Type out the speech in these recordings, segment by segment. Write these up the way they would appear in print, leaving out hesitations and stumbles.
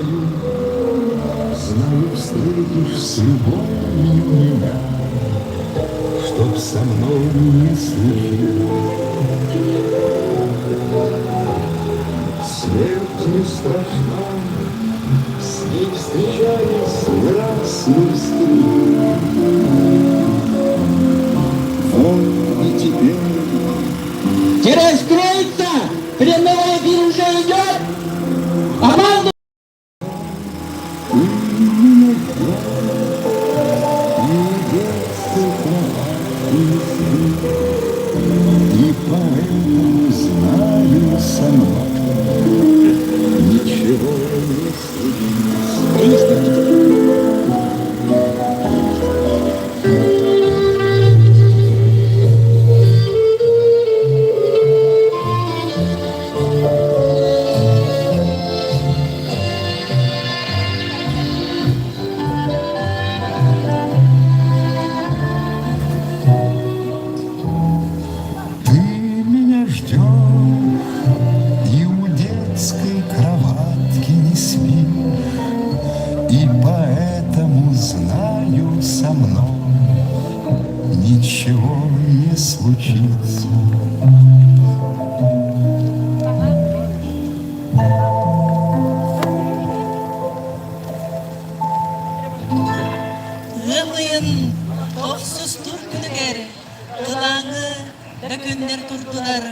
свою, Знаю, встретишь с любовью меня, Чтоб со мной не случилось. Смерть не страшна, с ней встречались не раз мы в строю. Вот и теперь Перестроиться! Прямой эфир уже идет! Команду! ты меня ждешь, и у детской кроватки не спишь, И поэтому знаю со мной ничего не случится. Ты меня ждешь, и у детской кроватки не спишь, И поэтому знаю со мной ничего не случится. Ыам ыйын тохсустуур күнүгэр Кылааҥы да күннэр турдулар,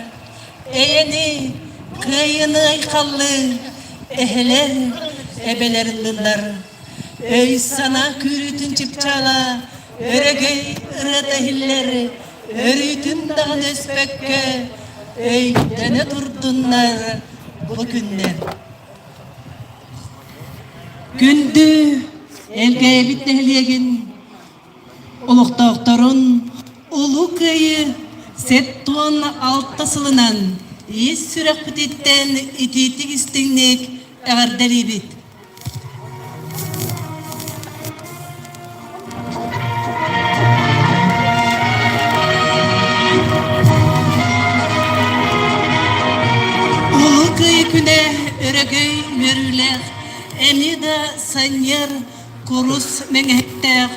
Эйэни, кыайыыны айхаллыы эһэлэр, эбэлэр ыллылар. Өй-санаа күүрүүтүн чыпчаала, өрөгөй ырыата иһиллэр, өрүүтүн даҕаны өспөккө өйдөнө турдуннар бу күннэр. Күндү Элгээйибит нэһилиэгин олохтоохторун Улуу Кыайыы 76 сылынан ис сүрэхпититтэн итиитик-истиҥник эҕэрдэлиибит! Улуу Кыайыы күнэ өрөгөй үөрүүлээх, эмиэ да санньыар курус мэҥэһиктээх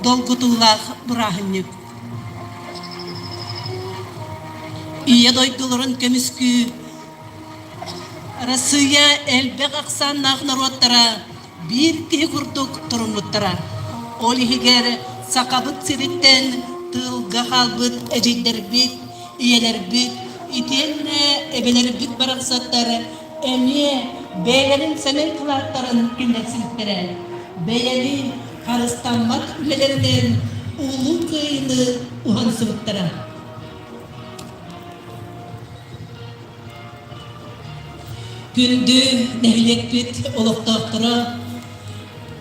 долгутуулаах бырааһынньык. Ийэ дойдуларын көмүскүү Арассыыйа элбэх ахсааннаах норуоттара биир киһи курдук туруммуттара. Ол иһигэр Сахабыт сириттэн тыылга хаалбыт эдьиийдэрбит, ийэлэрбит, итиэннэ эбэлэрбит барахсаттар эмиэ бэйэлэрин сэмэй кылааттарын киллэрсибиттэрэ. Бэйэни харыстаммат үлэлэринэн Улуу Кыайыыны уһансыбыттара. Күндү нэһилиэкпит олохтоохторо,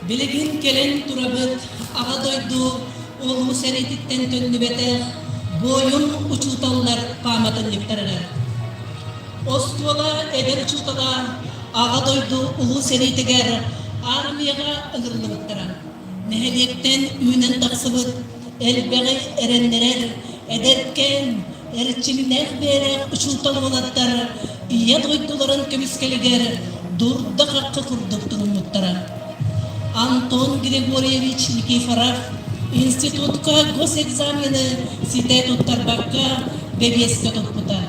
билигин кэлэн турабыт Аҕа дойду Улуу сэриититтэн төннүбэтэх буойун учууталлар пааматынньыктарыгар. Оскуола эдэр учуутала Аҕа дойду Улуу сэриитигэр армияҕа ыҥырыллыбыттара. Нэһилиэктэн үүнэн тахсыбыт элбэҕи эрэннэрэр эдэркээн, эрчимнээх бэйэлээх учуутал уолаттар Ийэ дойдуларын көмүскэлигэр дурда-хахха курдук туруммуттара. Антон Григорьевич Никифоров институтка госэкзамены ситэ туттарбакка бэбиэскэ туппута.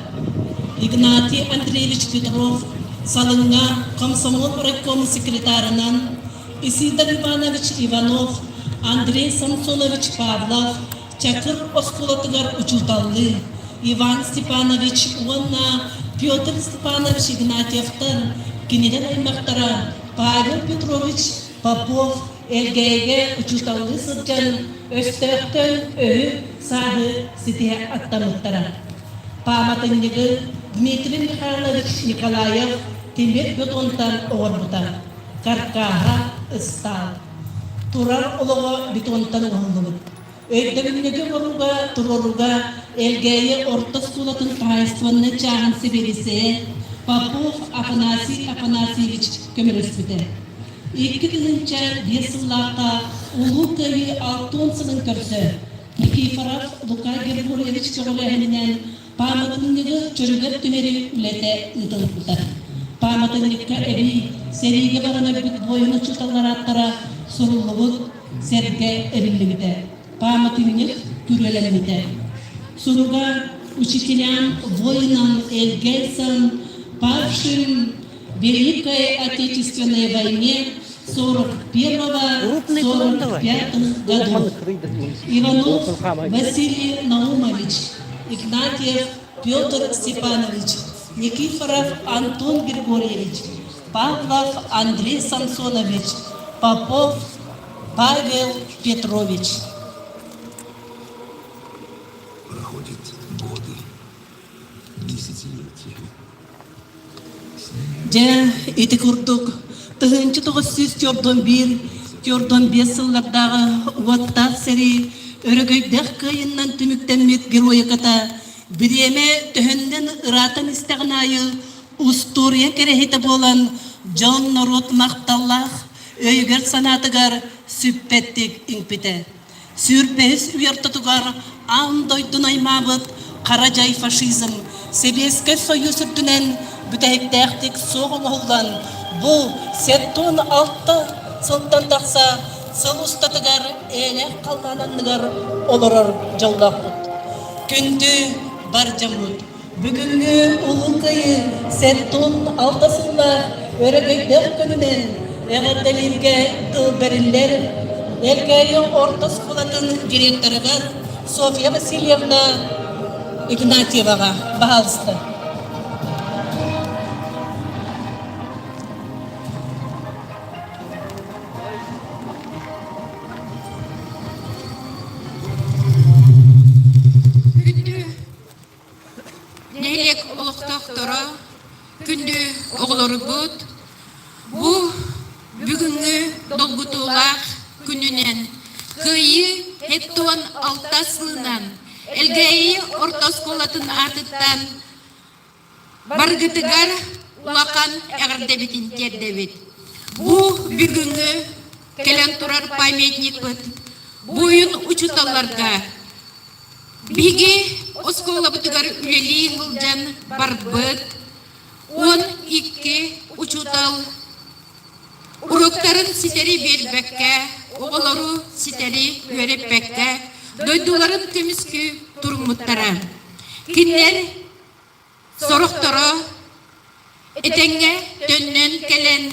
Игнатий Андреевич Петров Салыҥҥа комсомол райком секретарынан Исидор Иванович Иванов, Андрей Самсонович Павлов Чакыр оскуолатыгар учууталлыы, Иван Степанович уонна Петр Степанович Игнатьевтар кинилэр аймахтара Павел Петрович Попов Элгээйигэ учууталлыы сылдьан өстөөхтөн өһү-сааһы ситиһэ аттаммыттара. Пааматынньыгы Дмитрий Михайлович Николаев тимир бетонтан оҥорбута. Каркааһа ыстаал. Турар олоҕо бетонтан оҥоһуллубут. Өйдөбүнньүгү оҥорууга, туруорууга Элгээйи орто оскуолатын хаһаайыстыбаннай чааһын сэбиэдиссэйэ Попов Афанасий Афанасьевич көмөлөспүтэ. 2005 сыллаахха Улуу Кыайыы 60 сылын көрсө Никифоров Лука Григорьевич көҕүлээһининэн Пааматынньыгы чөлүгэр түһэрии үлэтэ ыытыллыбыта. Пааматынньыкка эбии сэриигэ баран өлбүт буойун учууталлар ааттара суруллубут сэргэ эбиллибитэ, пааматынньык күрүөлэммитэ. Суруга учителям, воинам, элгельцам, павшим в Великой Отечественной войне 41-45 годов. Иванов Василий Наумович, Игнатьев Петр Степанович, Никифоров Антон Григорьевич, Павлов Андрей Самсонович, Попов Павел Петрович. Проходят годы, десятилетия. Дьэ, ити курдук, 1941-45 сыллардааҕы уоттаах сэрии өрөгөйдөөх кыайыннан түмүктэммит героиката бириэмэ төһөннөн ыраатан истэҕин аайы устуоруйа кэрэһитэ буолан дьон-норуот махталлаах өйүгэр-санаатыгар сүппэттик иҥпитэ. Сүүрбэһис үйэ ортотугар аан дойдуну аймаабыт хара дьай фашизм Сэбиэскэй Сойуус үрдүнэн бүтэһиктээхтик суох оҥоһуллан, бу 76 сылтан тахса сыл устатыгар эйэлээх халлаан анныгар олорор дьоллоохпут. Күндү бар дьоммут, бүгүҥҥү Улуу Кыайыы 76 сыллаах өрөгөйдөөх күнүнэн эҕэрдэлииргэ тыл бэриллэр Эркээйи орто оскуолатын директорыгар Софья Васильевна Игнатьеваҕа баһаалыста. Күндү нэһилиэк олохтоохторо, күндү оҕолорбут, бу бүгүҥҥү долгутуулаах күнүнэн Кыайыы 76 сылынан Элгээйи орто оскуолатын аатыттан барыгытыгар улахан эҕэрдэбитин тиэрдэбит. Бу бүгүҥҥү кэлэн турар памятникпыт буойун учууталларга Биһиги оскуолабытыгар үлэлии сылдьан барбыт 12 учуутал уруоктарын ситэри биэрбэккэ, оҕолору ситэри үөрэппэккэ дойдуларын көмүскүү туруммуттара. Кинилэр сорохторо этэҥҥэ төннөн кэлэн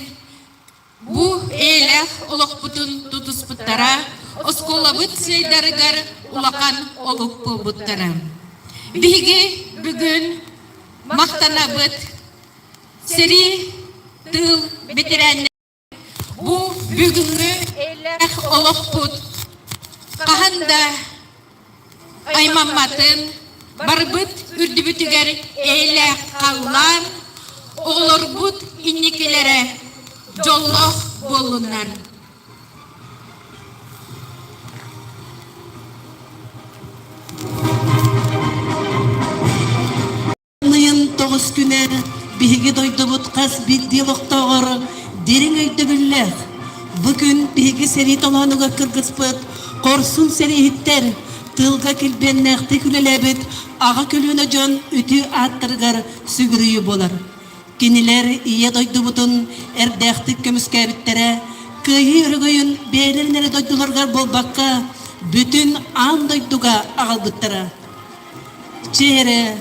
Бу эйэлээх олохпутун тутуспуттара, оскуолабыт сайдарыгар улахан олук буолбуттара. Биһиги бүгүн махтанабыт сэрии тыыл бэтэрээннэрэ бу бүгүҥҥү эйэлээх олохпут хаһан да аймамматын, барбыт үрдүбүтүгэр эйэлээх халлаан, оҕолорбут инникилэрэ дьоллоох буоллуннар. Ыйын тоҕус күнэ биһиги дойдубут хас биирдии олохтооҕор дириҥ өйдөбүллээх. Бу күн биһиги сэрии толоонугар кыргыспыт хорсун сэрииһиттэр, тыылга килбиэннээхтик үлэлээбит аҕа көлүөнэ дьон үтүө ааттарыгар сүгүрүйүү буолар. Кинилэр Ийэ дойдубутун эрдээхтик көмүскээбиттэрэ, кыайыы өрөгөйүн бэйэлэрин эрэ дойдуларыгар буолбакка, бүтүн аан дойдуга аҕалбыттара. Чээрэ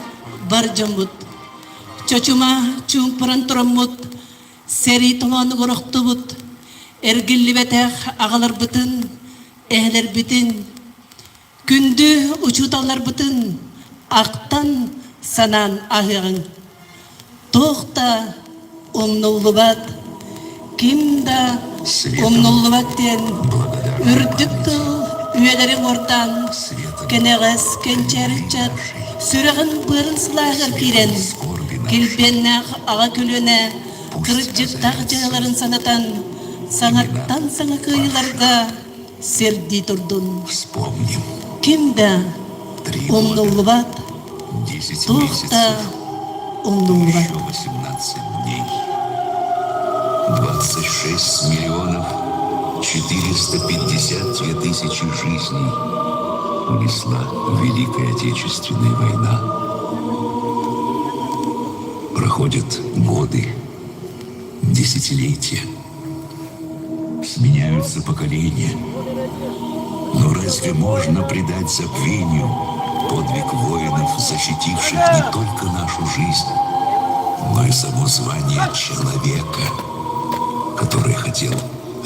бар дьоммут, чочума чуумпуран тураммыт, сэрии толоонугар охтубут, эргиллибэтэх аҕаларбытын, эһэлэрбитин, күндү учууталларбытын ахтан санаан аһыаҕыҥ. Туох да умнуллубат, ким да умнуллубат диэн үрдүк тыл үйэлэри уордаан, кэнэҕэс кэнчээри ыччат сүрэҕин-быарын сылааһыгар киирэн, килбиэннээх аҕа көлүөнэ кырдьыктаах дьыалаларын санатан, саҥаттан саҥа кыайыыларга сирдии турдун. Ким да умнуллубат, туох да умнуллубат. 26 миллионов 452 тысячи жизней унесла Великая Отечественная война. Проходят годы, десятилетия, сменяются поколения. Но разве можно предать забвению подвиг воинов, защитивших не только нашу жизнь, но и само звание человека, который хотел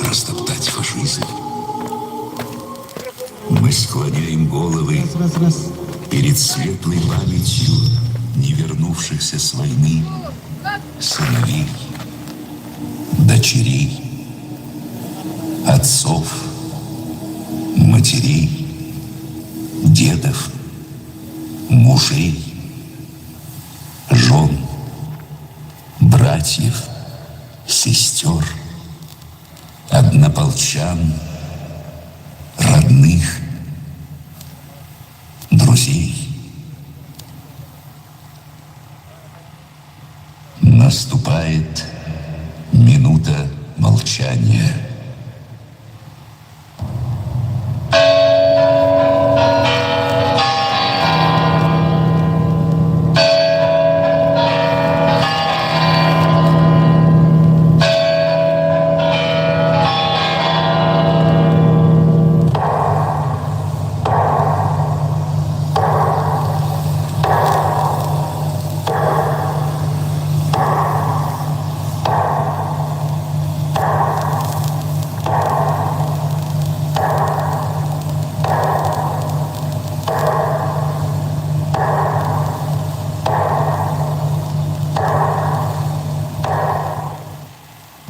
растоптать фашизм? Мы склоняем головы перед светлой памятью не вернувшихся с войны сыновей, дочерей, отцов, матерей, дедов, мужей, жен, братьев, сестер, однополчан, родных, друзей. Наступает минута молчания.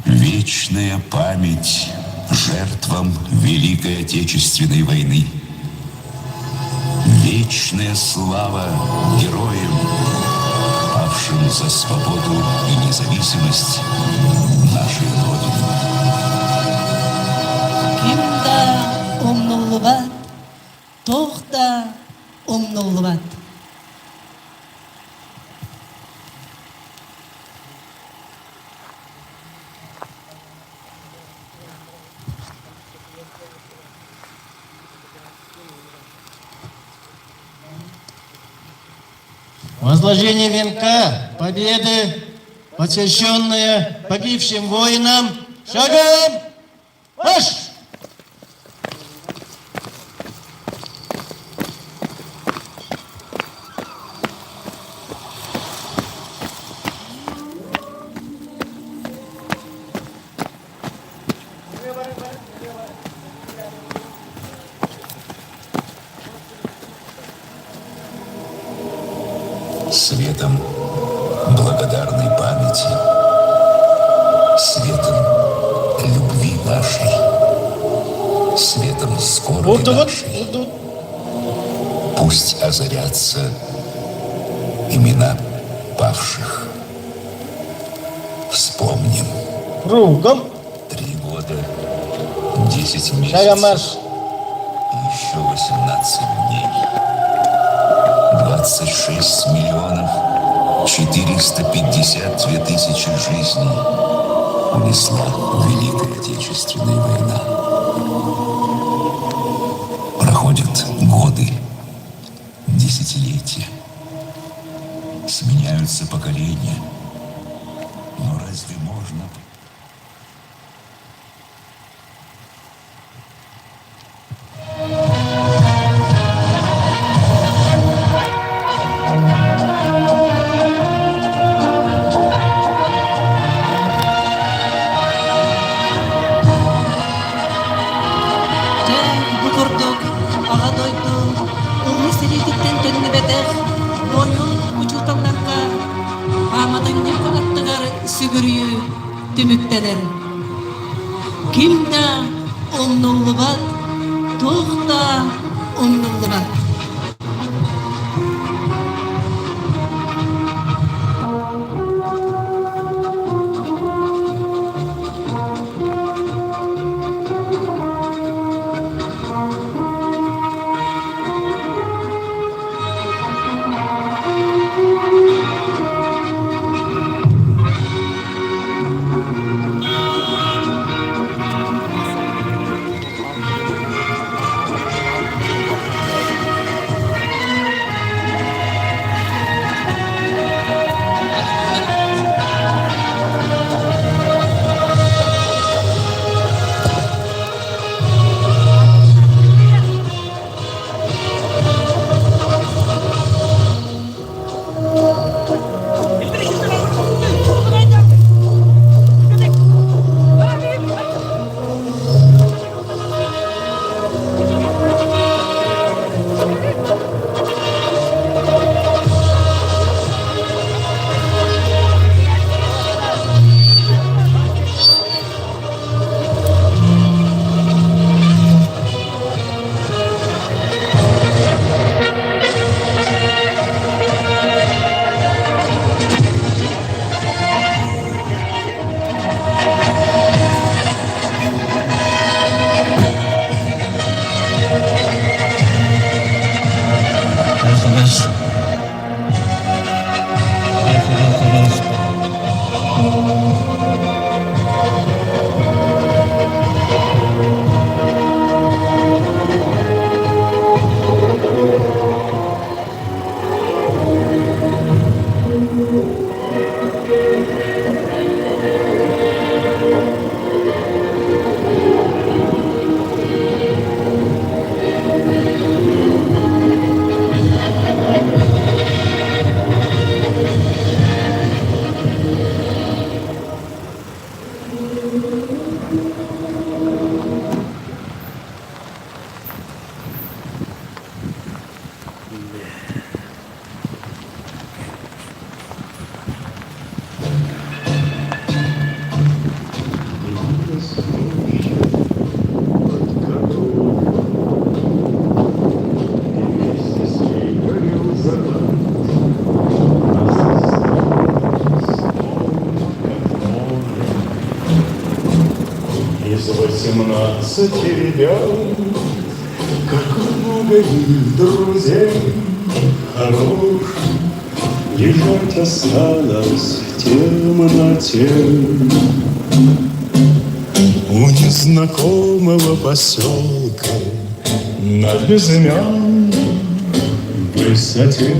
Вечная память жертвам Великой Отечественной войны. Вечная слава героям, павшим за свободу и независимость нашей Родины. Ким да умнуллубат, туох да умнуллубат. Возложение венка победы, посвященное погибшим воинам, шагом марш! Светом благодарной памяти, светом любви вашей, светом скорби нашей. Пусть озарятся имена павших. Вспомним. Кругом. 3 года, 10 Шагом месяцев марш. и еще 18 дней. 26 миллионов 452 тысячи жизней унесла Великая Отечественная война. Проходят годы, десятилетия, сменяются поколения. Но разве можно Дьэ, бу курдук Аҕа дойду Улуу сэриититтэн төннүбэтэх буойун учууталларга пааматынньык аттыгар сүгүрүйүү түмүктэнэр. Ким да умнуллубат, туох да умнуллубат. Из 18 ребят, как много их друзей хороших, Лежать осталось в темноте. У незнакомого поселка на безымянной высоте.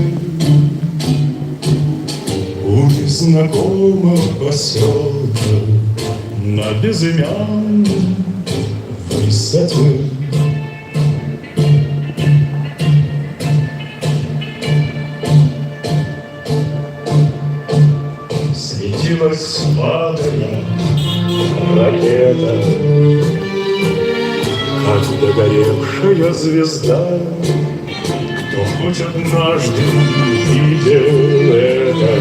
У незнакомого поселка на безымянной высоте. Светилась падая ракета, Как догоревшая звезда. Кто хоть однажды видел это,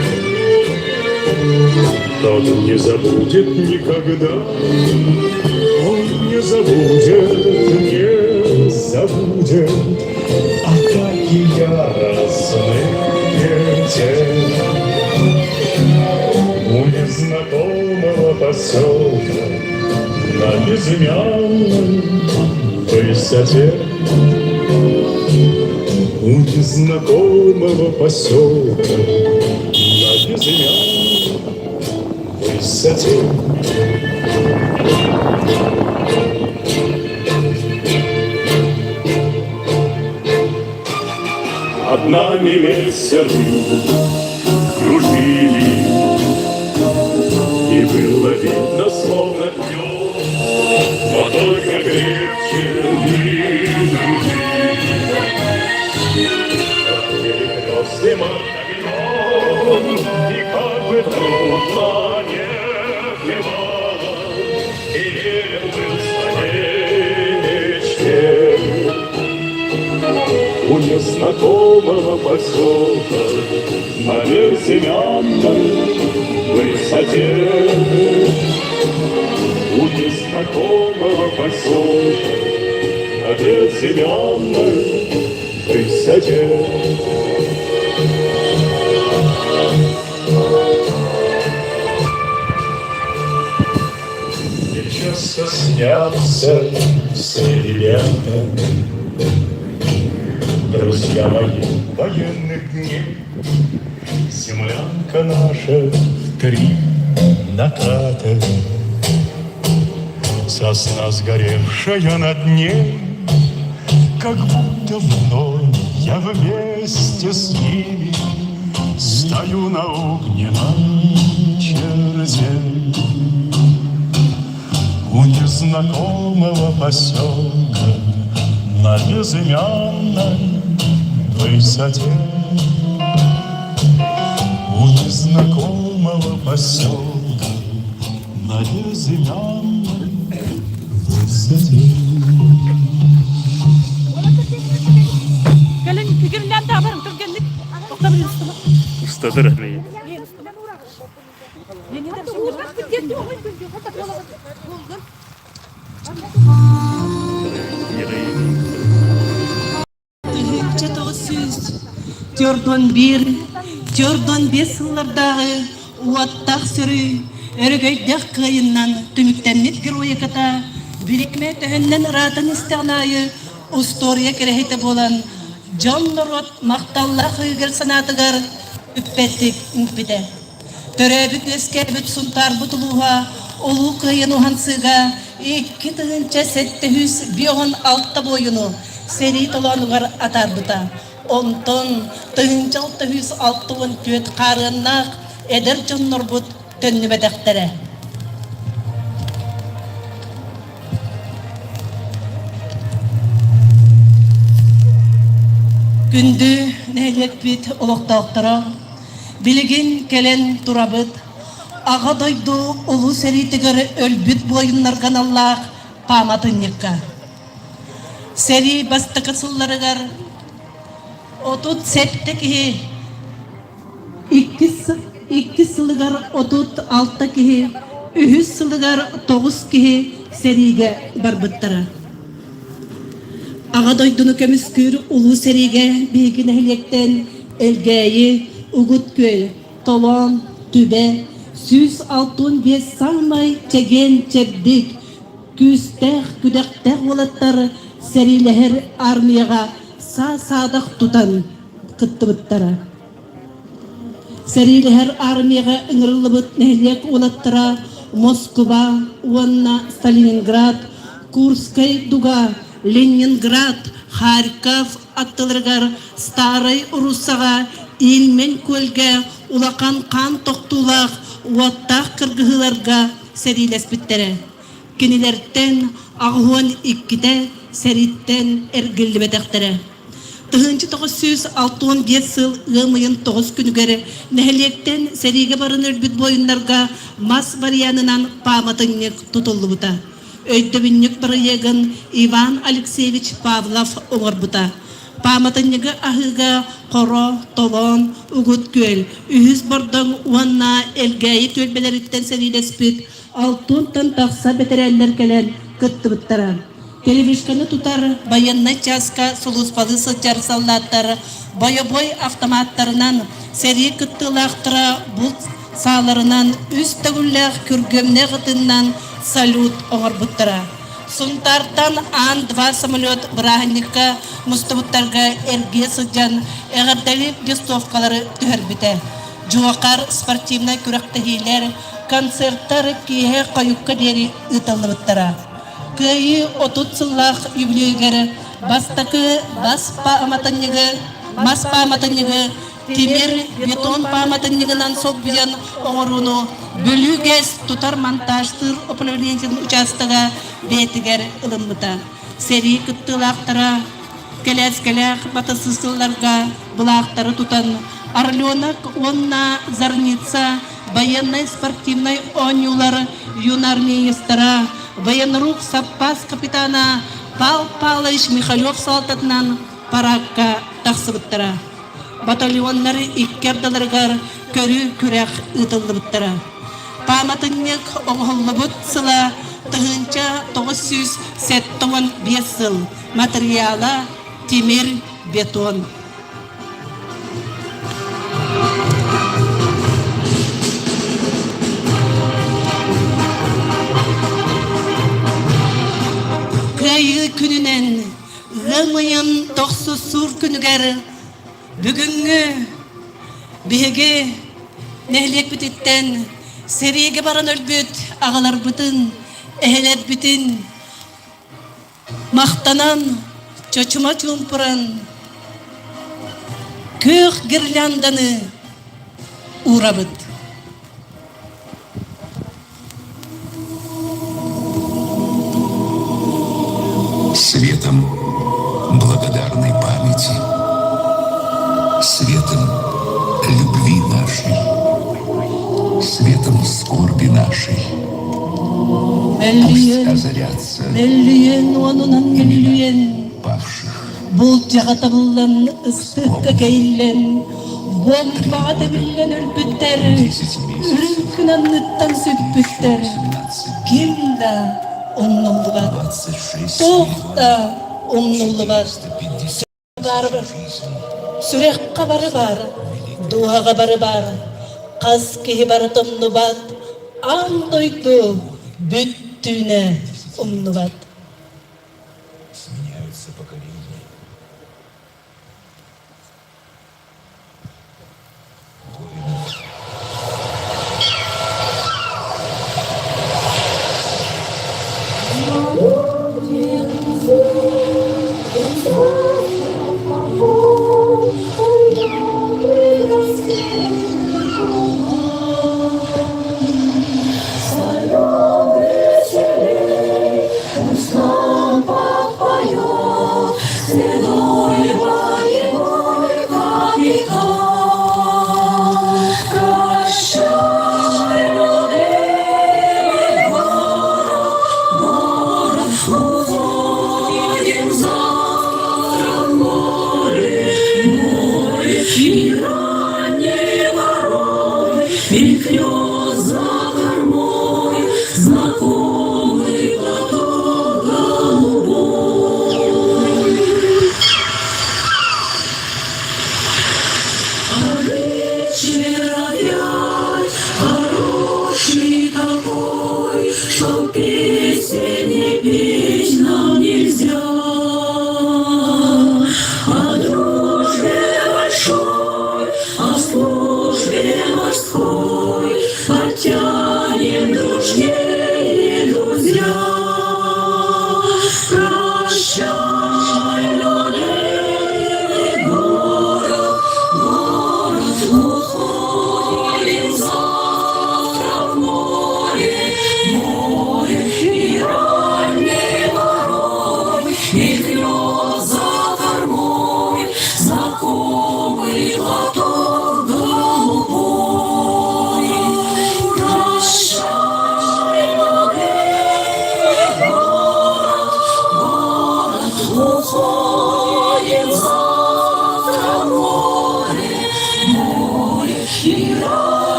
Тот не забудет никогда, Он не забудет, не забудет Атаки яростные те. У незнакомого поселка На безымянной высоте У незнакомого поселка На безымянной высоте. Над нами мессеры кружили, И было видно, словно днем, Но только крепче мы дружили. Перекрестным огнем, И как бы трудно не бывало, И верен был своей мечте. У незнакомого поселка На безымянной высоте. У незнакомого поселка На безымянной высоте. Мне часто снятся все ребята, Друзья мои военных дней, Землянка наша в три наката, Сосна сгоревшая над ней, Как будто вновь я вместе с ними Стою на огненном черзе. У незнакомого поселка На безымянной высоте. У незнакомого поселка На безымянной высоте. Кэлин кигирлээн таабарын түргэнник тоқтабын устума. Устатыр мейин. 1941, 45 сыллардааҕы уоттаах сөрү өрөгөйдөөх кыайыннан түмүктэммит героиката бириэмэ төһөннөн ыраатан истэҕин аайы устуоруйа кэрэһитэ буолан дьон-норуот махталлаах өйүгэр санаатыгар бүппэттик үҥпүтэ. Төрөөбүт-үөскээбит Сунтаарбыт улууһа Улуу Кыайын уһансыыга 2756 буойуну сэрии толоонугар атаарбыта. Онтон 1664 хаарыаннаах эдэр дьоннорбут төннүбэтэхтэрэ. Күндү нэһилиэкпит олохтоохторо, билигин кэлэн турабыт. Аҕа дойду Улуу сэриитигэр өлбүт буойуннарга аналлаах пааматынньыкка. Сэрии бастакы сылларыгар 37 киһи, иккис сылыгар 36 киһи, үһүс сылыгар 9 киһи сэриигэ барбыттара. Аҕа дойдуну көмүскүүр улуу сэриигэ биһиги нэһилиэктэн Элгээйи, Угут Күөл, Толоон, Түбэ, 165 саамай чэгиэн-чэбдик, күүстээх, күдэхтээх уолаттар сэриилэһэр армияҕа саа-саадах тутан кыттыбыттара. Сэриилэһэр армияҕа ыҥырыллыбыт нэһилиэк уолаттара Москуба уонна Сталининград, Курскай дуга, Ленинград, Харьков аттыларыгар Старай Руссаҕа Ильмень күөлгэ улахан хаан тохтуулаах уоттаах кыргыһыыларга сэриилэспиттэрэ. Кинилэртэн 82-тэ сэрииттэн эргиллибэтэхтэрэ. 1965 сыл ыам ыйын 9 күнүгэр нэһилиэктэн сэриигэ баран өлбүт буойуннарга мас варианынан пааматынньык тутуллубута. Өйдөбүнньүк бырайыагын Иван Алексеевич Павлов оҥорбута. Пааматынньыгы аһыыга Хоро, Толоон, Угут Күөл, Үһүс Бордоҥ уонна Элгээйи түөлбэлэриттэн сэриилэспит алтыантан тахса бэтэрээннэр кэлэн кыттыбыттара. Перевышканы тутар байыаннай чааска сулууспалыы сылдьар саллааттар бойобуой автоматтарынан, сэрии кыттыылаахтара булт сааларынан үс төгүллээх күргүөмнээх ытыннан салют оҥорбуттара. Сунтаартан Ан-2 самолет бырааһынньыкка мустубуттарга эргийэ сылдьан эҕэрдэлиир листовкалары түһэрбитэ. Дьуохар спортивнай күрэхтэһиилэр, концерттар киэһэ хойукка диэри ыытыллыбыттара. Кыайыы 30 сыллаах үбүлүөйүгэр бастакы бас пааматынньыгы, мас пааматынньыгы тимир бетон пааматынньыгынан солбуйан оҥорууну Бүлүү ГЭС тутар монтажтыыр управлениетын учаастага бэйэтигэр ылыммыта. Сэрии кыттыылаахтара кэлээскэлээх батасыылларга былаахтары тутан Орленок уонна Зарница байыаннай-спортивнай оонньуулар юнармеецтара военрук саппаас капитана Пал Павлович Михалев салалтатынан параакка тахсыбыттара. Батальоннар икки ардыларыгар көрүү-күрэх ыытыллыбыттара. Пааматынньык оҥоһуллубут сыла 1975 сыл. Матырыйаала тимир, бетон. Кыайыы күнүнэн ыам ыйын тохсус суур күнүгэр бүгүҥҥү биһиги нэһилиэкпититтэн сэриигэ баран өлбүт аҕаларбытын, эһэлэрбитин Махтанан, чочума чуумпуран, күөх гирлянданы уурабыт. Светом благодарной памяти, светом любви нашей, светом скорби нашей. Пусть озарятся Мөлүйүөн уонунан мөлүйүөн павших. Бултяҕа табыллан ыстыкка кэйиллэн, буомбаҕа тэбиллэн өлбүттэр, үрүҥ күн анныттан сүппүттэр, ким да умнуллубат, туох да умнуллубат. Сүрэххэ бары баар, дууһаҕа бары баар, хас киһи барыта умнубат, аан дойду бүттүүнэ умнубат. Сменяются поколения.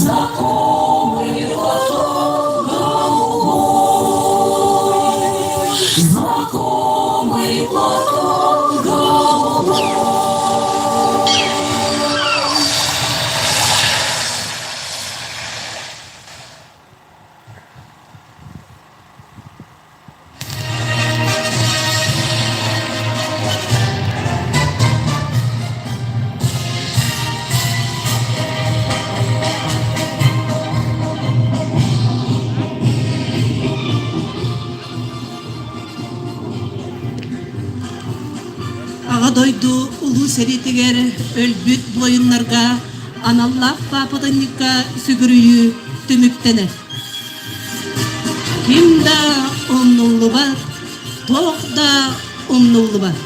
Знакомый платок голубой, Знакомый платок голубой. Аҕа дойду Улуу сэриитигэр өлбүт буойуннарга аналлаах паапатынньыкка сүгүрүйүү түмүктэнэр. Ким да умнуллубат, туох да умнуллубат.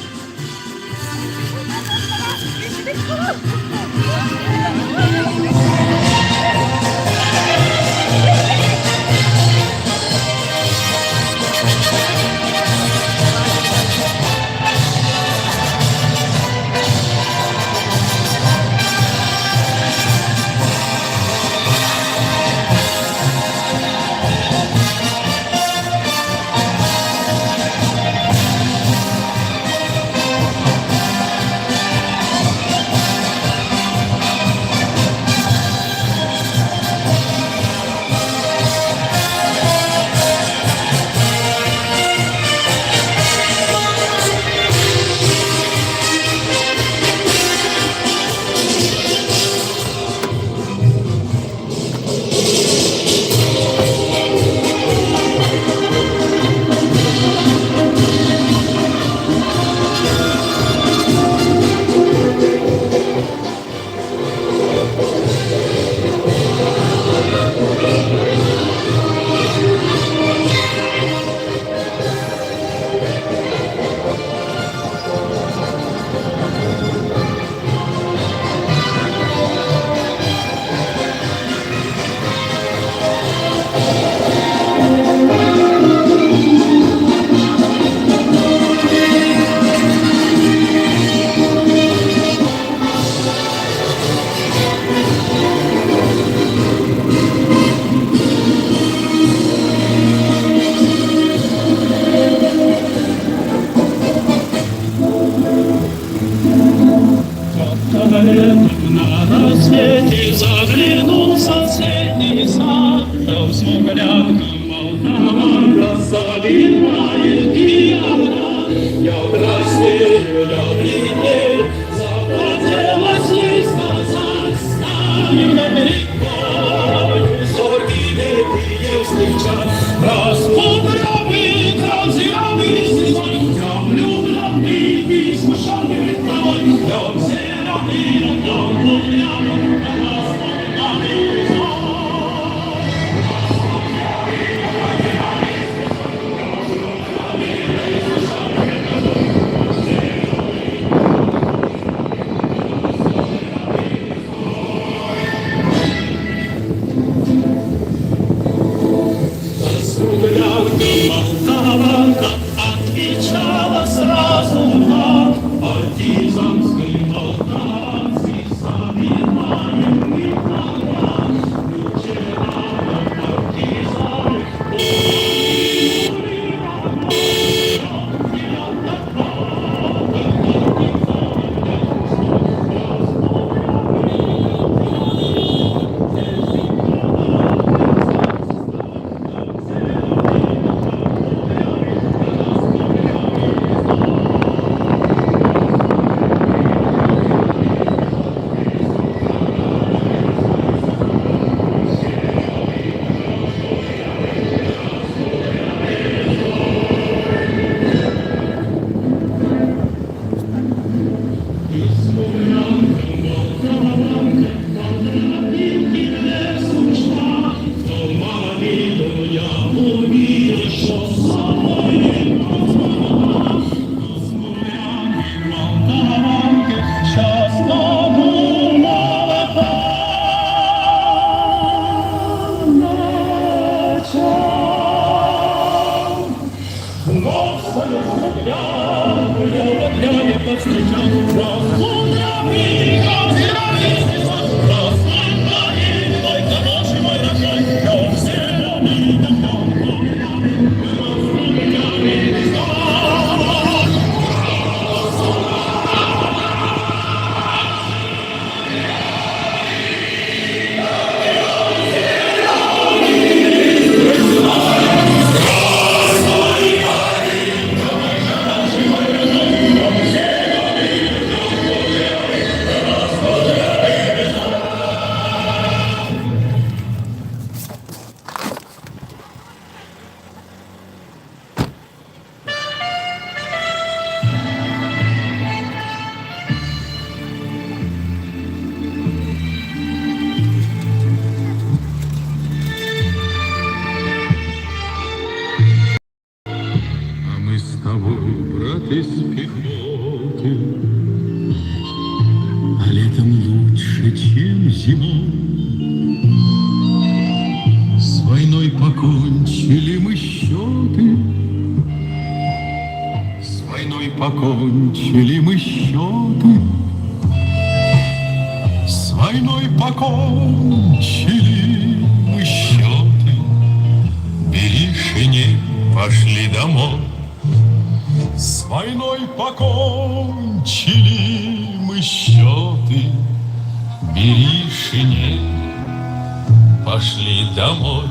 покончили мы счеты, С войной покончили мы счеты, С войной покончили мы счеты. Бери шинель, пошли домой. С войной покончили мы счеты. Бери шинель, пошли домой.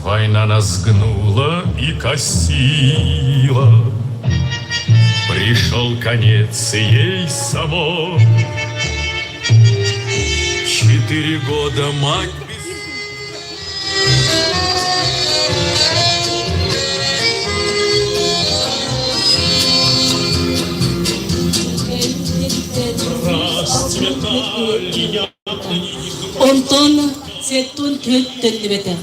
Война нас гнула и косила. Пришел конец и ей самой. Четыре года мать без Расцветали Онтон 74 төннүбэтэх.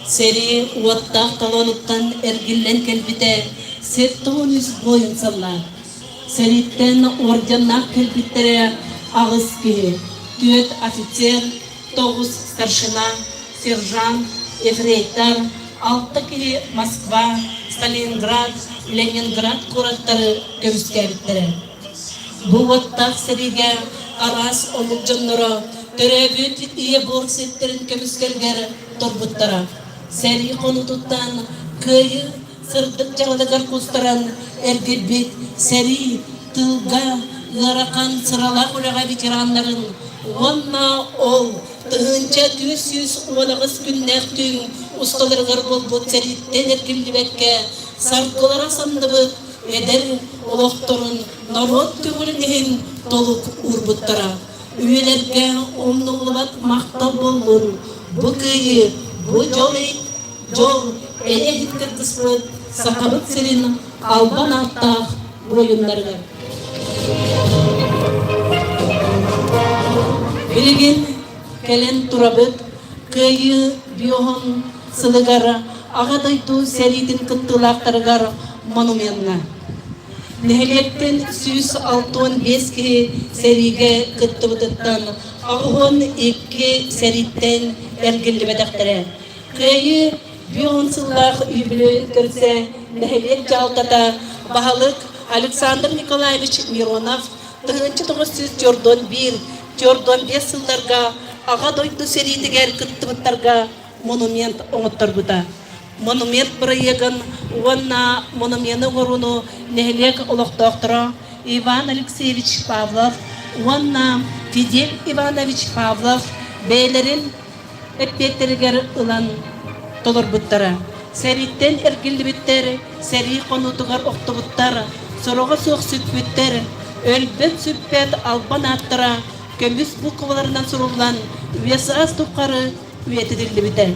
Сэрии уоттаах толоонуттан эргиллэн кэлбитэ 73 буойун сыллаах. Сэрииттэн орденнаах кэлбиттэрэ аҕыс киһи, түөрт офицер, тоҕус старшина, сержант, ефрейтор, алта киһи Москва, Сталинград, Ленинград куораттары көмүскээбиттэрэ. Бу уоттаах сэриигэ араас омук дьонноро төрөөбүт ийэ буор сирдэрин көмүскэлгэр турбуттара. Сэрии хонуутуттан Кыайыы сырдык дьаралыгар кустаран эргийбит сэрии, тыылга ыарахан сыралаах үлэҕэ ветераннарын уонна ол 1418 күннээх түүн усталарыгар буолбут сэрииттэн эргиллибэккэ саргылара самныбыт эдэр олохторун норуот көҥүлүн иһин толук уурбуттара. Үйэлэргэ умнуллубат махтал буоллун бу кыайыы, бу дьол дьол эйэ иһин кыргыспыт Сахабыт сирин албан ааттаах буойуннарыгар. Билигин кэлэн турабыт Кыайыы биоһун сылыгар Аҕа дойду сэриитин кыттыылаахтарыгар монумеҥҥа. Нэһилиэктэн 165 киһи сэриигэ кыттыбытыттан 82 сэрииттэн эргиллибэтэхтэрэ. Кыайыы биоһун сыллаах үбүлүөйүн көрсө нэһилиэк дьаһалтата баһылык Александр Николаевич Миронов 1941 45 сылларга Аҕа дойду сэриитигэр кыттыбыттарга монумент оҥотторбута. Монумент бырайыагын уонна монумены оҥорууну нэһилиэк олохтоохторо Иван Алексеевич Павлов уонна Фидель Иванович Павлов бэйэлэрин эппиэттэригэр ылан толорбуттара. Сэрииттэн эргиллибиттэр, сэрии хонуутугар охтубуттар, сороҕо суох сүппүттэр, өлбөт-сүппэт албан ааттара көмүс букваларынан суруллан үйэ саас тухары үйэтитиллибитэ.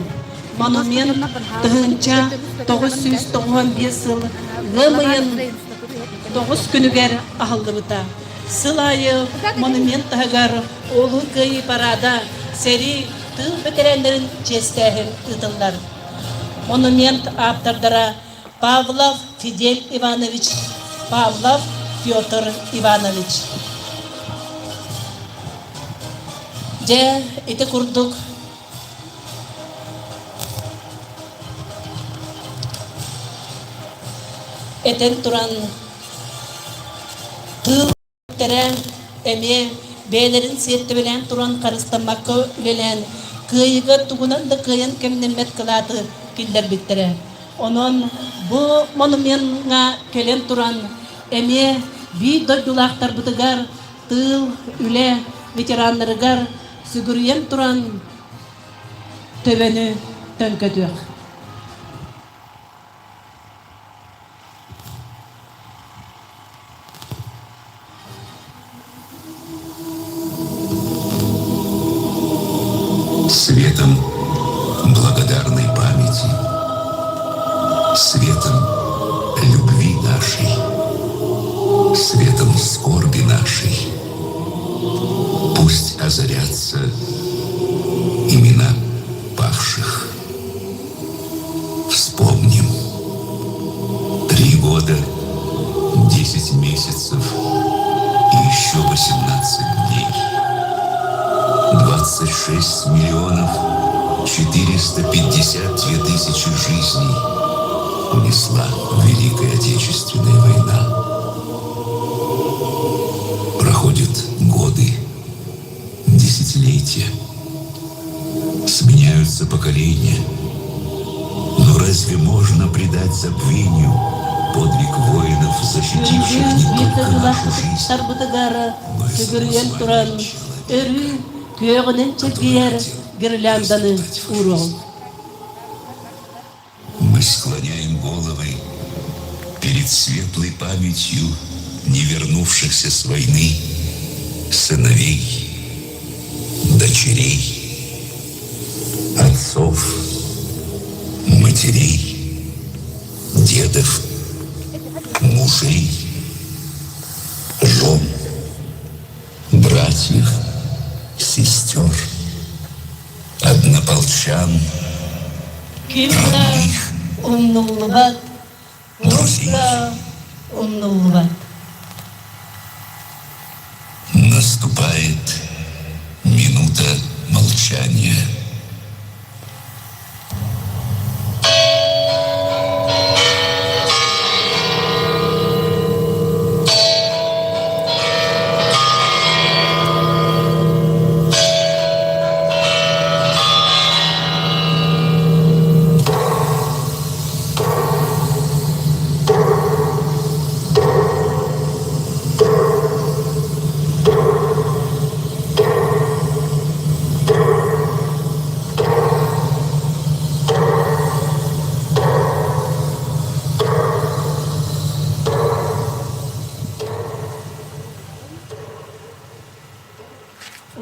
Монумент 1995 сыл ыам ыйын тоҕус күнүгэр аһыллыбыта. Сыл аайы монумент таһыгар Улуу Кыайыы параада, сэрии, тыыл бэтэрээннэрин чиэстээһин ыытыллар. Монумент ааптардара Павлов Фидель Иванович, Павлов Петр Иванович. Дьэ, ити курдук этэн туран тыыл эмиэ бэйэлэрин сиэртибэлээн туран харыстаммакка үлэлээн кыайыыга тугунан да кыайан кэмнэммэт кылааты киллэрбиттэрэ. Онон бу монумеҥҥа кэлэн туран эмиэ биир дойдулаахтарбытыгар тыыл, үлэ ветераннарыгар сүгүрүйэн туран төбөнү төҥкөтүөх. Светом благодарной памяти, светом любви нашей, светом скорби нашей. Пусть озарятся имена павших. Вспомним. Три года, 10 месяцев и еще 18 дней. 26 миллионов 450. 62 тысячи жизней унесла Великая Отечественная война. Проходят годы, десятилетия, сменяются поколения. Но разве можно предать забвению подвиг воинов, защитивших не только нашу жизнь, но и Сүгүрүйэн туран, өрүү күөҕүнэн чэлгийэр гирлянданы ууруоҕуҥ. Мы склоняем головы перед светлой памятью не вернувшихся с войны сыновей, дочерей, отцов, матерей, дедов, мужей, жен, братьев, сестер, однополчан, Ким да умнуллубат, туох да умнуллубат. Наступает минута молчания.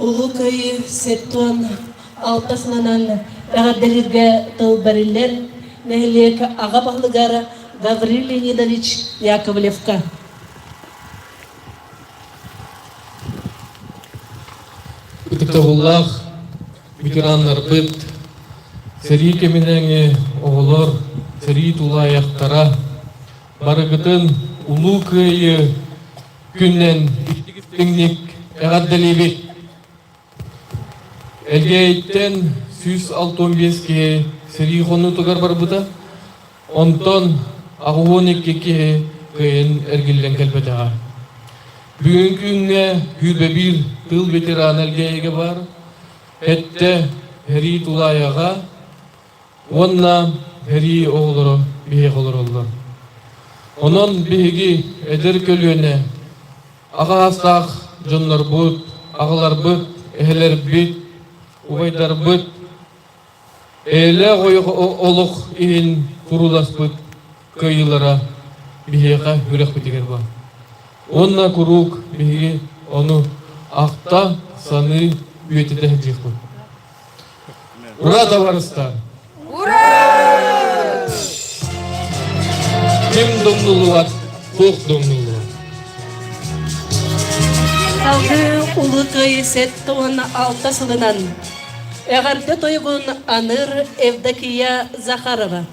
Улуу Кыайыы 76 сылынан эҕэрдэлииргэ тыл бэриллэр нэһилиэк аҕа баһылыгар Гаврил Леонидович Яковлевка. Ытыктабыллаах ветераннарбыт, сэрии кэминээҥи оҕолор, сэрии тулаайахтара, барыгытын Улуу Кыайыы күнүнэн итинник эҕэрдэлиибит! Элгээйиттэн 165 киһи сэрии хонуутугар барбыта, онтон 82 киһи кыайан эргиллэн кэлбэтэҕэ. Бүгүҥҥү күҥҥэ 21 тыыл ветерана Элгээйигэ баар, эттэ сэрии тулаайаҕа уонна сэрии оҕолоро биһиэхэ олороллор. Онон биһиги эдэр көлүөнэ аҕа саастаах дьоннорбут, аҕаларбыт, эһэлэрбит, убайдарбыт эйэлээх олох иһин турууласпыт кыайыылара биһиэхэ үрэхпитигэр баар. Уонна куруук биһиги ону ахта, саныы, үйэтитэ сылдьыахпыт. Ура, товарыстар! Ура! Ким домнулубат, туох домнулубат. Салгыы Улуу Кыайыы 76 сылынан эҕэрдэ тойугун аныыр Евдокия Захарова.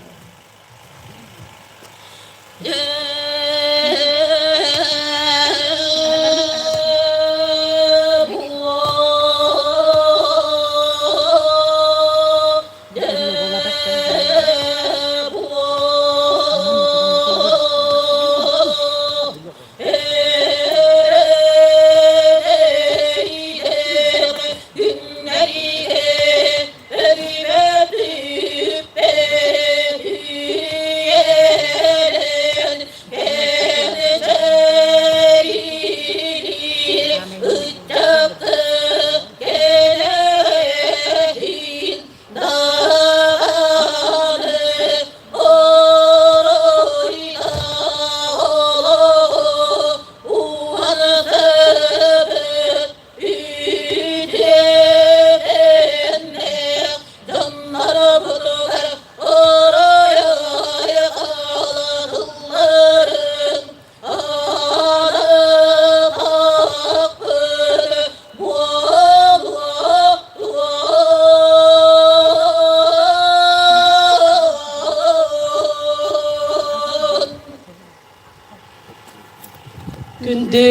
Күндү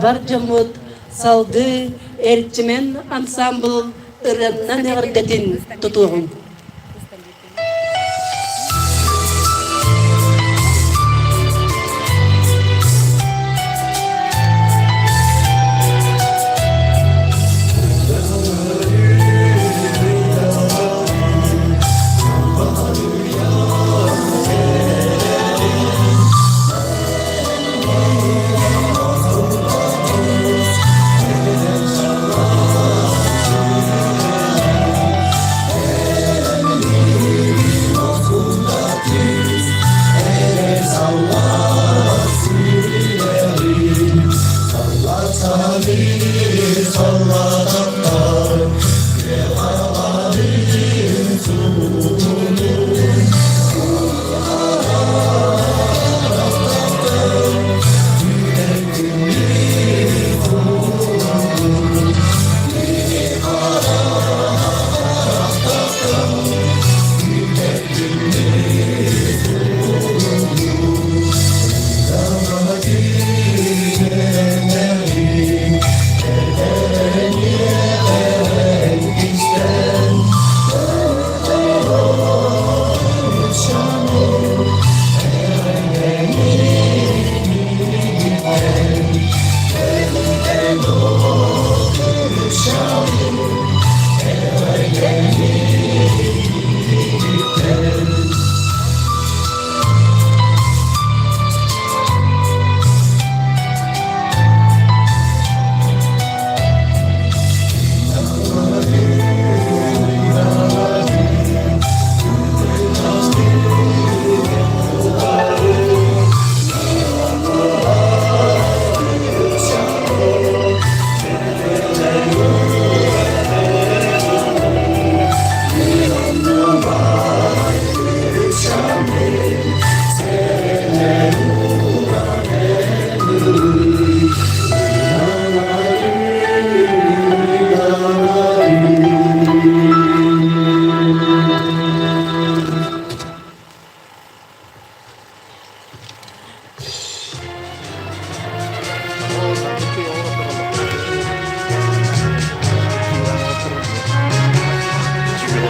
бар дьоммут салгыы Эрчимэн ансаамбыл ырыаннан эҕэрдэтин тутуоҕуҥ.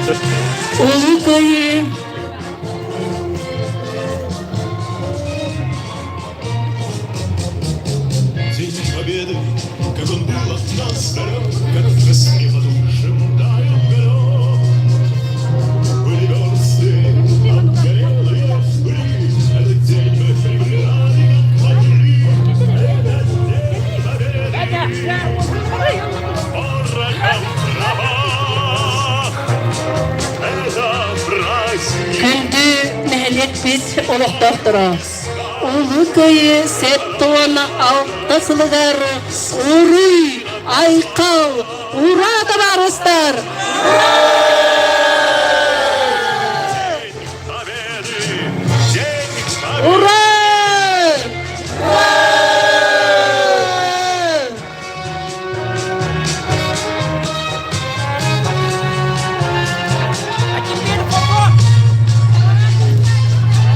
Улуу Кыайыы День Победы, как он был от нас далек, как в весне потухшем таял уголек. Были версты обгорелые в пыли, этот день мы прибирали, как могли. Этот День Победы порохом трава. Это праздник. Күндү нэһилиэкпит олохтоохторо! Улуу Кыайыы 76 сылыгар Уруй! Айхал! Ура, табаарыстар! Ура!